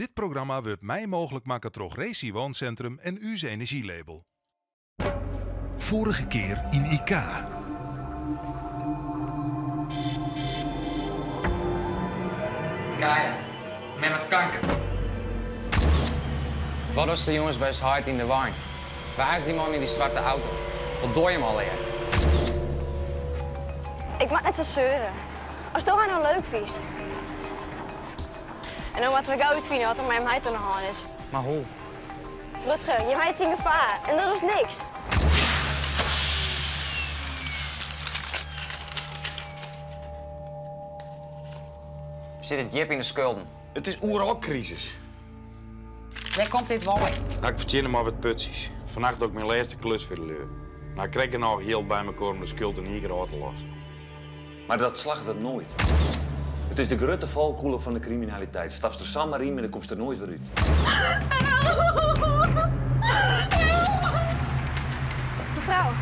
Dit programma wurdt mei mooglik makke troch Resi Wooncentrum en Us Energielabel. Vorige keer yn IK. Kaya, mem hat kanker. Wat as de jonges by ús heit yn de wein? Wa is dy man yn dy swarte auto? Wat doar je him allegear? Ik moat net sa seure. Asto har no leuk fynst. En no moatte we gau útfine wat der mei jim heit oan de hân is. Mar hoe? Rutger, jim heit is yn gefaar en do dochst niks. We sitte djip yn de skulden. It is oeral krisis. Wêr komt dit wei? No, ik fertsjinne mar wat putsjes. Fannacht doch ik myn lêste klus foar de lju. No, ik krekt genôch jild by mekoar om de skuld yn ien kear ôf te lossen. Mar dat slagget noait. It is de grutte falkûle fan de kriminaliteit. Stapst der samar yn, mar dan komst der noait wer út. Mefrou,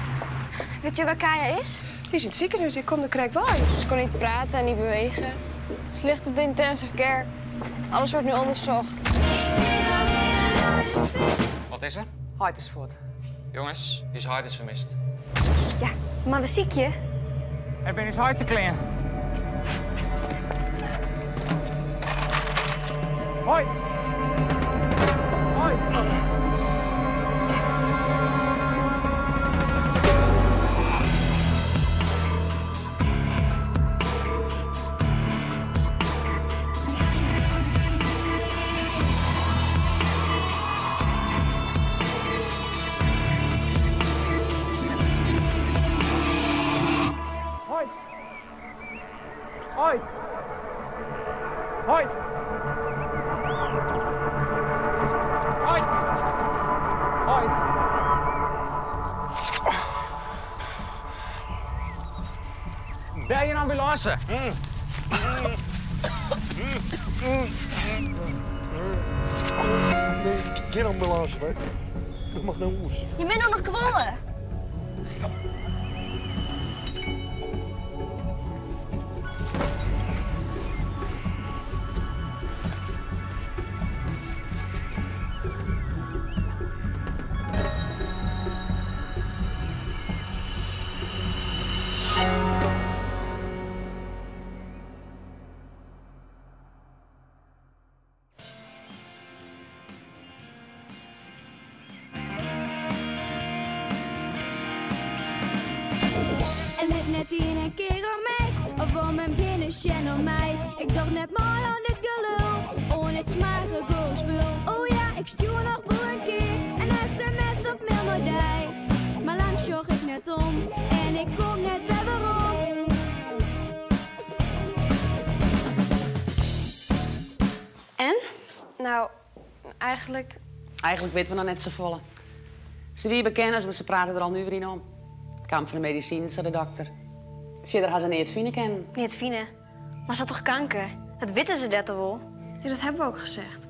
wit jo wêr Kaya is? Dy is yn it sikehûs, ik kom der krekt wei. Se kon niet praten en niet bewegen. Se ligt op de intensive care. Alles wordt nu onderzocht. Wat is der? Heit is fuort. Jonges, ús heit is fermist. Ja, mar we sykje. It binne ús heit syn klean. Heit! Heit! Heit! Heit! Heit! Heit! Heit! Belje in ambulânse! Nee, gjin ambulânse, hè. Dat moat nei hûs. Je binne noch kuolle. En lit net ien kear om my, of om him hinne sjen om my. Ik doch net mei oan dit gelul, oan it smoarge spul. Oh ja, ik stjoer noch wol in kear in sms of mail nei dy. Mar lang sjoch ik net om en ik kom net wer werom. En? Nou, eigenlijk... Eigenlijk witte we noch net safolle. Se wie bekend, mar se prate der al nuver yn om. It kaam fan de medisinen, sei de dokter. Fierder ha se neat fine kinnen. Neat fine? Mar se hat toch kanker? Dat witte se dêr toch wol? Ja, dat hebben we ook gezegd.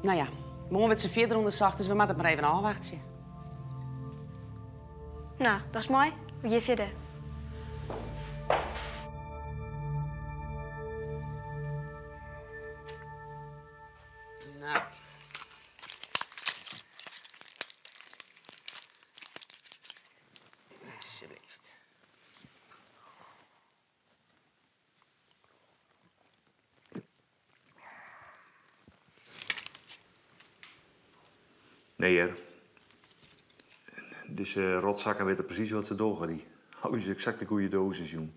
No ja, moarn wurdt se fierder ûndersocht, dus we moatte it mar even ôfwachtsje. No, dat is moai. We gean fierder. No. Alsjeblieft. Nee hear. Dizze rotsakken witte presys wat se dogge. Dy hawwe ús eksakt de goede dosis jûn.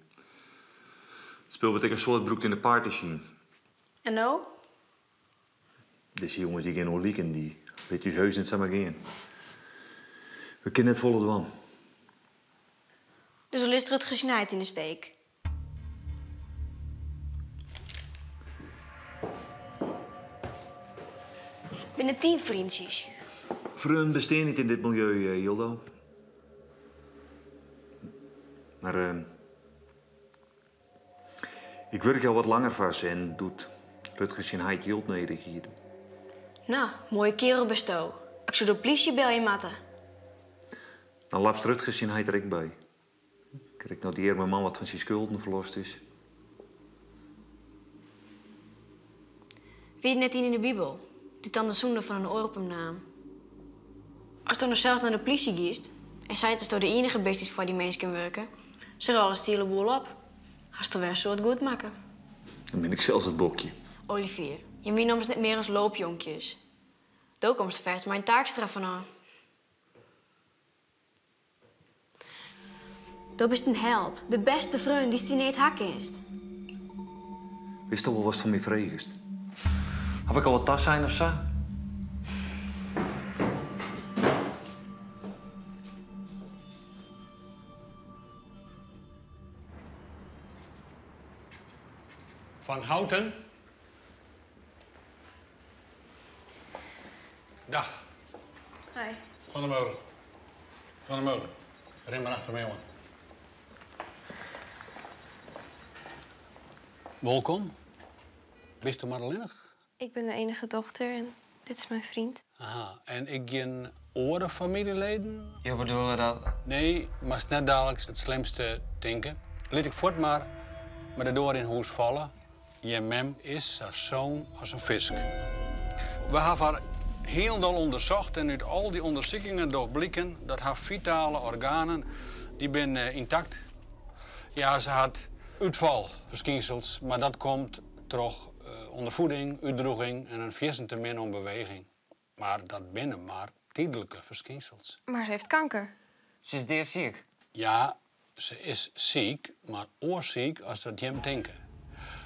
It spul wurdt ek in soad brûkt yn de partyscene. En no? Dizze jonges dy gean oer liken, dy litte ús heus net samar gean. We kinne net folle dwaan. Dus al is der it gesnijd yn 'e steek. Binne it dyn fryntsjes? Freonen bestean net yn dit miljeu, eh, Jildo. Mar eh, ik wurkje al wat langer foar se en doe't Rutger syn heit jild nedich hie. No, moaie kerel bisto. Ik soe de plysje belje moatte. Dan lapst Rutger syn heit der ek by. Krekt no't dy earme man wat fan syn skulden ferlost is. Wie der net ien yn de Bibel dy't dan de sûnde fan in oar op him naam? Asto no sels nei de plysje giest en seit datsto de ienige bist dy't foar dy minsken wurke, se rôle de hiele boel op. Hast der wer in soad goed makke. Dan bin ik sels it bokje. Olivier, jim wiene ommers net mear as loopjonkjes. Do komst fêst mei in taakstraf fanôf. Do bist in held, de bêste freon dy'tst dy need ha kinst. Witsto wol watst fan my fregest? Haw ik al wat tasein of sa? Van Houten. Dag. Hi. Van der Meulen. Van der Meulen. Rin mar achter my oan. Wolkom. Bisto mar allinnich? Ik ben de enige dochter en dit is mijn vriend. Aha, en ek gjin oare famyljeleden? Jo bedoele dat. Nee, moatst net daliks it slimste tinke. Lit ik fuort mar mei de doar yn hûs falle. Jim mem is sa sûn as in fisk. We hawwe har hielendal ûndersocht en út al dy ûndersikingen docht bliken dat har fitale organen dy binne yntakt. Ja, se hat útfalferskynsels, mar dat komt troch ûnderfieding, útdrûging en in fierstente min oan beweging. Mar dat binne mar tydlike ferskynsels. Maar ze heeft kanker. Se is deasiik. Ja, se is siik, mar oars siik as dat jim tinke.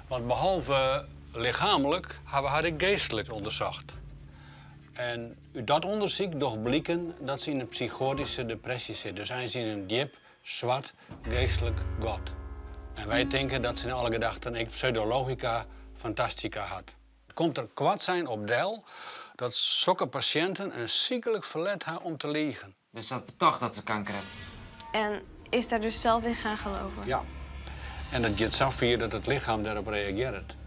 Want behalve lichaamlik hawwe we har ek geastlik ûndersocht. En út dat ûndersyk docht bliken dat se yn in psychoatyske depresje sit. Dus eins yn in djip, swart, geastlik gat. En wy tinke dat se nei alle gedachten ek pseudologica fantastica hat. It komt der koartsein op del dat sokke pasjinten in syklik ferlet ha om te ligen. Dus se hat betocht dat se kanker hat. En is daar dus zelf in gaan geloven? Ja. En dat giet safier dat it lichem dêrop reagearret.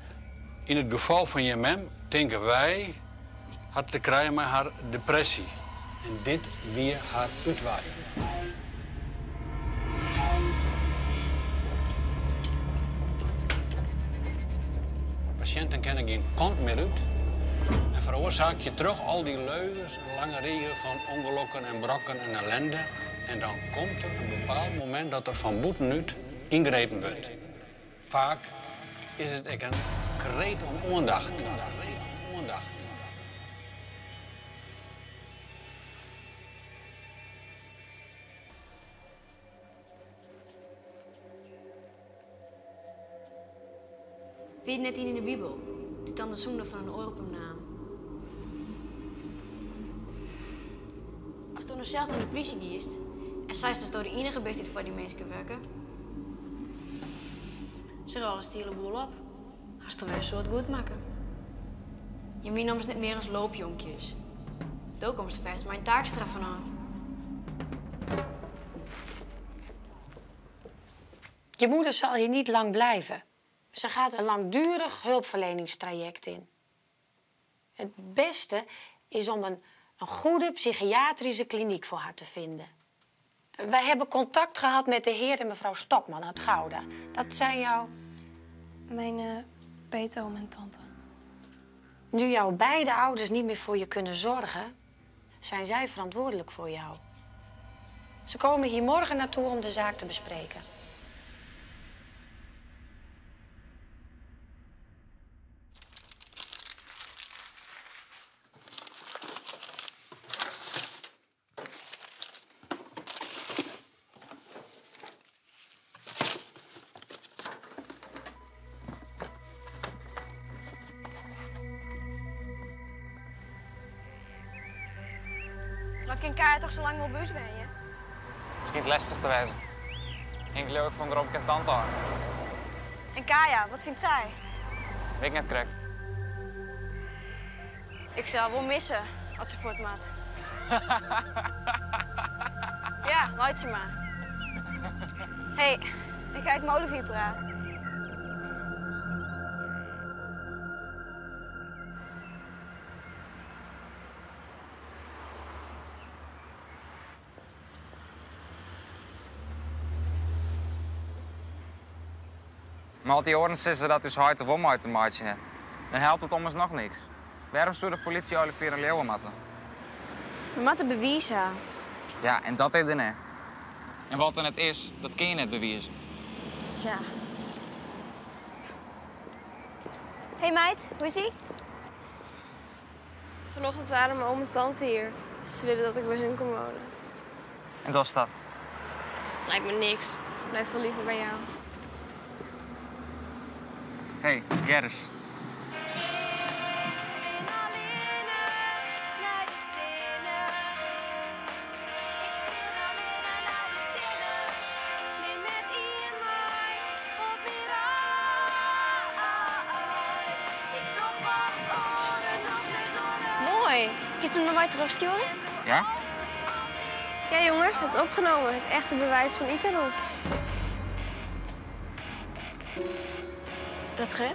Yn it gefal fan jim mem tinke wy hat te krijen mei har depresje. En dit wie har útwei. Pasjinten kinne gjin kant mear út en feroarsaakje troch al dy leugens in lange rige fan ûngelokken en brokken en ellende. En dan komt der in bepaald momint dat der fan bûtenút yngrepen wurdt. Faak is it ek in kreet om oandacht. Wie der net ien yn de Bibel dy't dan de sûnde fan in oar op him naam? Asto no sels nei de plysje giest en seist datsto de ienige bist dy't foar dy minsken wurke, se rôle de hiele boel op. Hast der wer in soad goed makke. Jim wiene ommers net mear as loopjonkjes. Do komst fêst mei in taakstraf fanôf. Je moeder zal hier niet lang blijven. Ze gaat een langdurig hulpverleningstraject in. Het beste is om een, een goede psychiatrische kliniek voor haar te vinden. Wij hebben contact gehad met de heer en mevrouw Stokman uit Gouda. Dat zijn jouw... Mijn uh, peetoom en tante. Nu jouw beide ouders niet meer voor je kunnen zorgen, zijn zij verantwoordelijk voor jou. Ze komen hier morgen naartoe om de zaak te bespreken. Dan kin Kaya toch sa lang wol by ús wenje? It skynt lestich te wêzen. Henk leau ik fan der omke en tante ôf. En Kaya, wat fynt sy? Wit ik net krekt. Ik sil har wol misse as se fuort moat. Ja, laitsje mar. Hé, ik ha ek mei Olivier praat. Mar as dy oaren sizze dat ús heit der wol mei te meitsjen hat. Dan helpt it ommers noch niks. Wêrom soe de politisy Olivier in leauwe moatte? We moatte bewiis ha. Ja, en dat is der net. En wat der net is, dat kin je net bewize. Tja. Hey meid, hoe is ie? Vanochtend waren mijn oom en tante hier. Ze willen dat ik bij hun kom wonen. En dat is dat? Lijkt me niks. Ik blijf veel liever bij jou. Hey, Jerris. Mooi. Kinst hem naar mij terugsturen? Ja? Ja jongens, het is opgenomen. Het echte bewijs van Icarus. Rutger?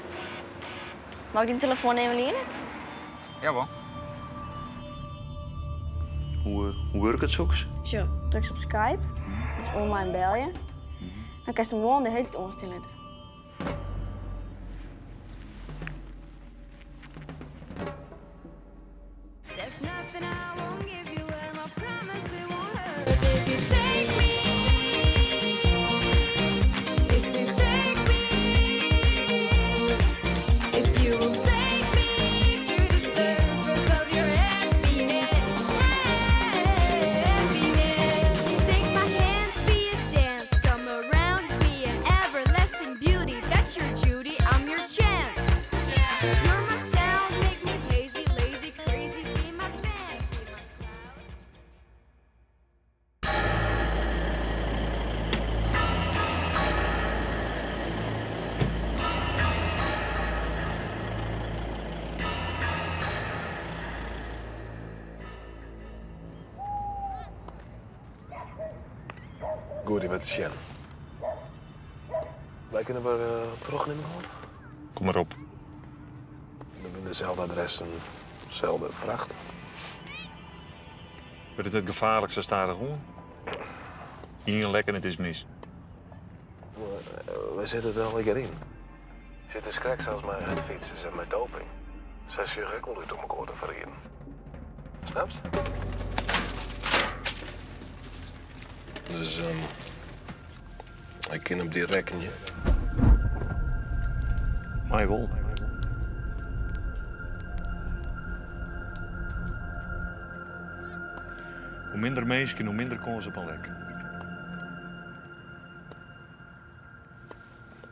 Mag ik die telefoon even lenen? Jawel. Hoe werkt het soks? Zo, druk op Skype. Dat is online bel je. Dan kan je hem gewoon de hele tijd ontstillen. Take my hand, be a dance. Come around, be an everlasting beauty. That's your Judy, I'm your chance. You're my sound, make me hazy, lazy, crazy. Be my fan, be my cloud. Goed, met de Sjen. Wij kunnen we terugnemen hoor. Kom maar op. We hebben dezelfde adres en dezelfde vracht. Wordt het het gevaarlijkste stadig gewoon? Hier lekker en het is mis. Wij zitten er al een keer in. Zit de skrek zelfs maar het fietsen en met doping. Zij zorgen ook wel uit om elkaar te verrieden. Snap je? Dus ik ken hem direct niet. Mij wel. Hoe minder mensen, hoe minder kans op een lek.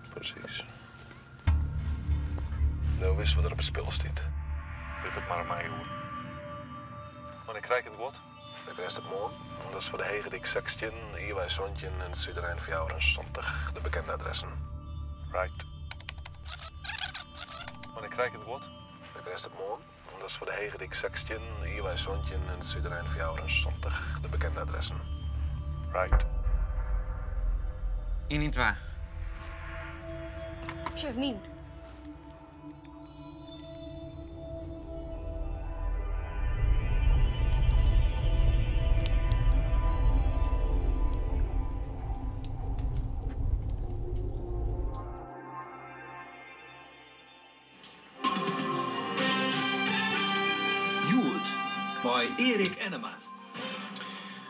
Precies. Nou wisten we er op het spel staat. Dit het maar aan mij hoor. Maar ik krijg het wat. De rest het morgen. Dat is voor de Hegedik 16, hier bij Sontje en het Zuiderijn voor jou een zondag, de bekende adressen. Right. Maar ik krijg het wat. De rest het morgen. Dat is voor de Hegedik 16, hier bij Sontje en het Zuiderijn voor jou een zondag, de bekende adressen. Right. 1 in 2. Chef, Mien. Joerd bij Erik Ennema.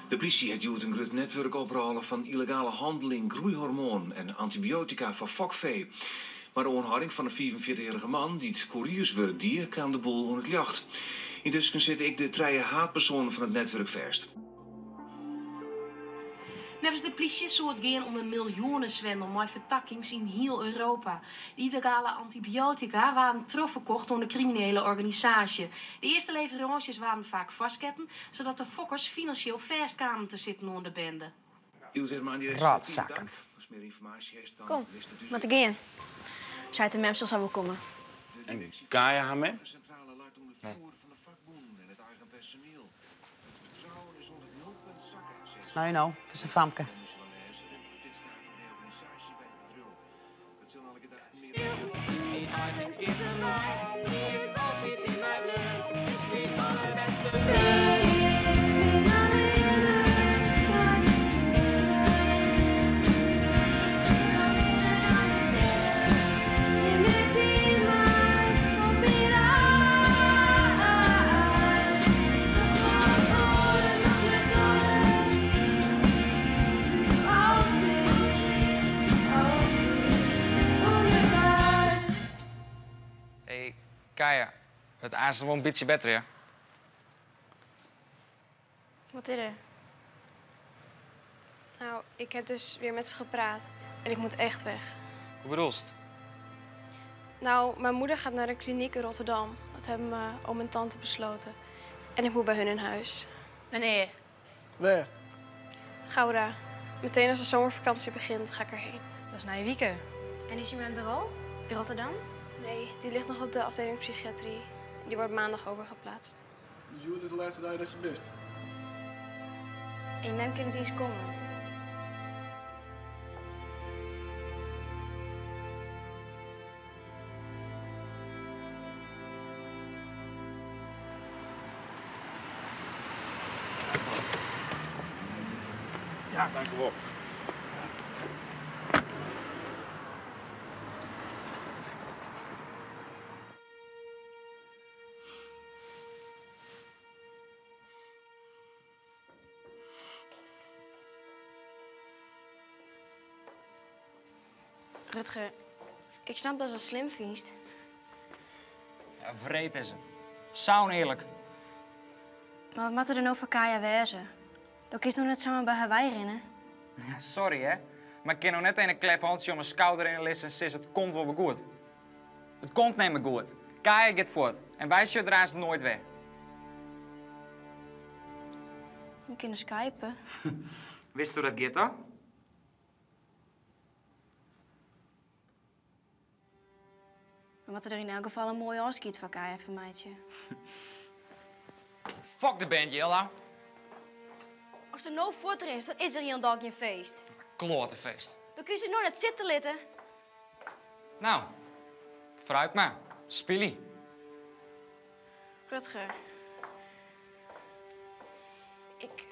De politie heeft Joerd een groot netwerk oprollen van illegale handeling, groeihormoon en antibiotica voor fokvee. Maar de aanhouding van de 44-jarige man die het koerierswerk deed, kwam de boel onder het jacht. Intussen zit ik de drie haatpersonen van het netwerk vast. Nevens de politie zou het gaan om een miljoenenzwendel met vertakkings in heel Europa. De illegale antibiotica waren terugverkocht door de criminele organisatie. De eerste leveranciers waren vaak vastketten, zodat de fokkers financieel vast kwamen te zitten onder de bende. Rotzakken. Kom, maar te gaan. Zij de mem zal wel komen. En Kaya haar mem? Nee. Snij nou, het is een famke. Neem het in mij op It aanst wol in bytsje better, ja. Wat is er? Nou, ik heb dus weer met ze gepraat en ik moet echt weg. Hoe bedoelst? Nou, mijn moeder gaat naar een kliniek in Rotterdam. Dat hebben mijn oom en tante besloten. En ik moet bij hun in huis. Wanneer? Waar? Gouda. Meteen als de zomervakantie begint, ga ik erheen. Dat is na je weekend. En is je mem er al? In Rotterdam? Nee, die ligt nog op de afdeling psychiatrie. Die wordt maandag overgeplaatst. Dus je is de laatste dag dat je bist. En je mem kan het eens komen. Ja, dank u wel. Rutger, ik snap dat ze het slim vindt. Ja, wreed is het. Saun eerlijk. Maar wat moet er dan over Kaya wezen? Dat is nog net samen bij Hawaii rennen. Ja, sorry hè. Maar ik kan nog net een klef handje om mijn schouder in de list en sis, het komt wel weer goed. Het komt niet meer goed. Kaya gaat voort. En wij zullen er nooit weg. We kunnen skypen. Wist u dat gaat, hoor? We moeten er in elk geval een mooie afscheid van Kaya van meidje. Fuck de band, Jella. Als er no voort is, dan is er hier een dag geen feest. Klotenfeest. Dan kun je ze nog net zitten litten. Nou, vooruit maar. Spilly. Rutger. Ik...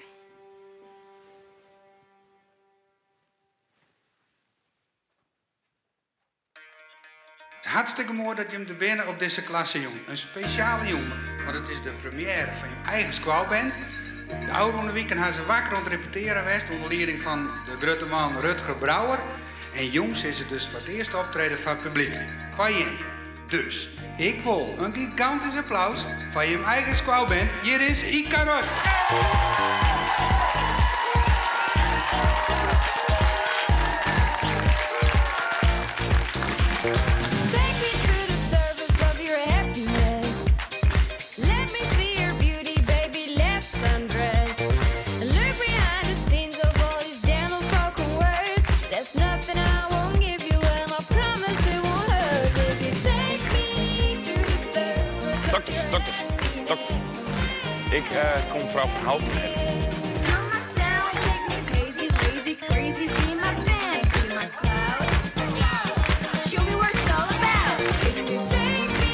Hartstikke mooi dat je hem er binnen op deze klasse, jong. Een speciale jongen. Want het is de première van je eigen squawband. De oude weekend gaan ze wakker rond repeteren west onder leiding van de grote man Rutger Brouwer. En jongens is het dus voor het eerst optreden van het publiek. Van je. Dus ik wil een gigantisch applaus van je eigen squawband. Hier is Icarus. Take me to the surface of your happiness. Let me see your beauty, baby, let's undress. And look behind the scenes of all these gentle spoken words. There's nothing I won't give you, and I promise it won't hurt. If you take me to the surface. Dokters, dokters, dokter. Ik kom mevrouw Van Houten hebben. Crazy, lazy, crazy, be my fan, be my cloud. Show me what it's all about. If you take me,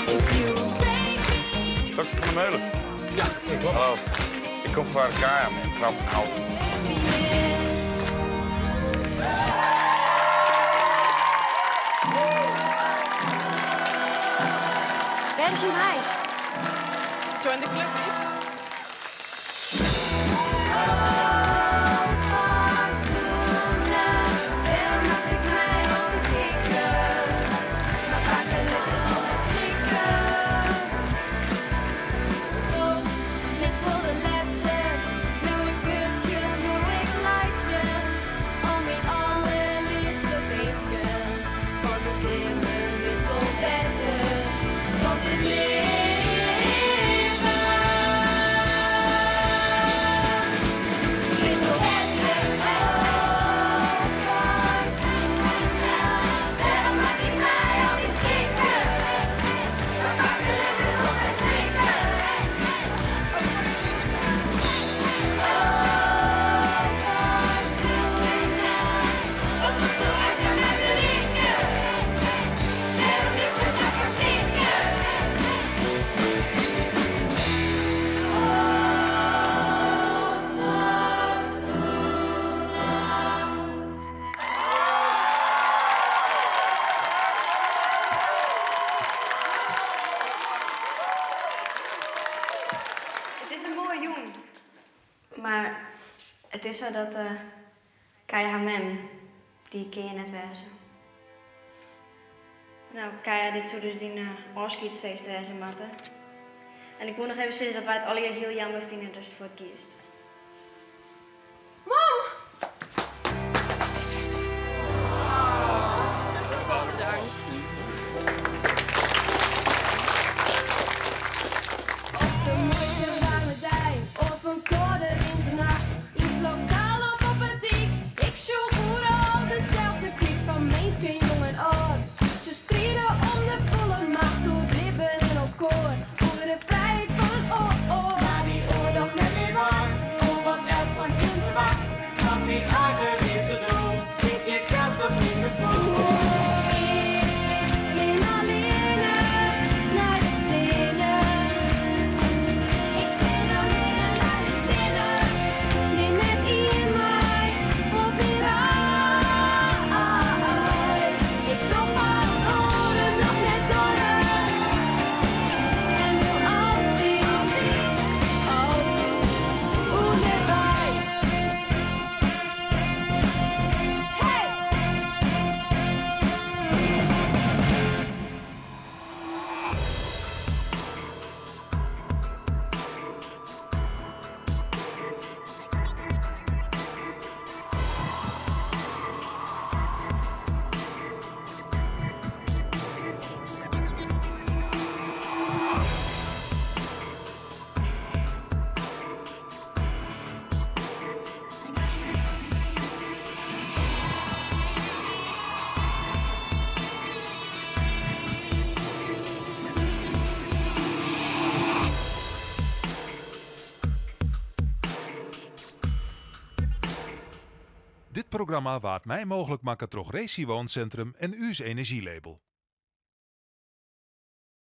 if you take me. Dokter Van der Meulen. Ja, klopt. Hallo. Ik kom voor Kaya, mevrouw Van Houten. Waar is je meid? Join the club, lief. Net voor de letter, nu ik burgje, nu ik lijtje. Om mijn allerliefste feestje, want het leven wordt wel beter. Want het leven wordt wel beter. Oh, Fortuna, waarom maak ik mij altijd schrikken? Maar vaker lukt het nog maar schrikken. Wat was zo erg aan mij bereiken? Waarom is mijn zak verzinken? Het is een mooie jong. Maar het is zo dat Kaya haar mem, die kun je net wezen. Nou, Kaya, dit soe dus dyn ôfskiedsfeest wêze moatte. En ik woe noch even sizze dat wy it allegear hiel jammer fine datst fuortgiest. Mam! Op de moaiste waarme dei of in kâlde winternacht, yn it lokaal of op 'e dyk, ik sjoch oeral deselde klyk fan minsken, jong en âld. Se stride om de folle macht oer it libben en elkoar, oer de frijheid fan in oar. Mar dy oarloch net mear waar, oer wat elk fan jim ferwacht, want myn argeleaze doel sykje ik sels op myn gefoel. Ik flean allinne nei de sinne. Ik flean allinne nei de sinne. Nim net ien mei op myn reis. Ik doch wat oaren noch net doare. En bliuw altyd, altyd ûnderweis. Hey! Dit programma waard mei mooglik makke troch Resi Wooncentrum en Us Energielabel.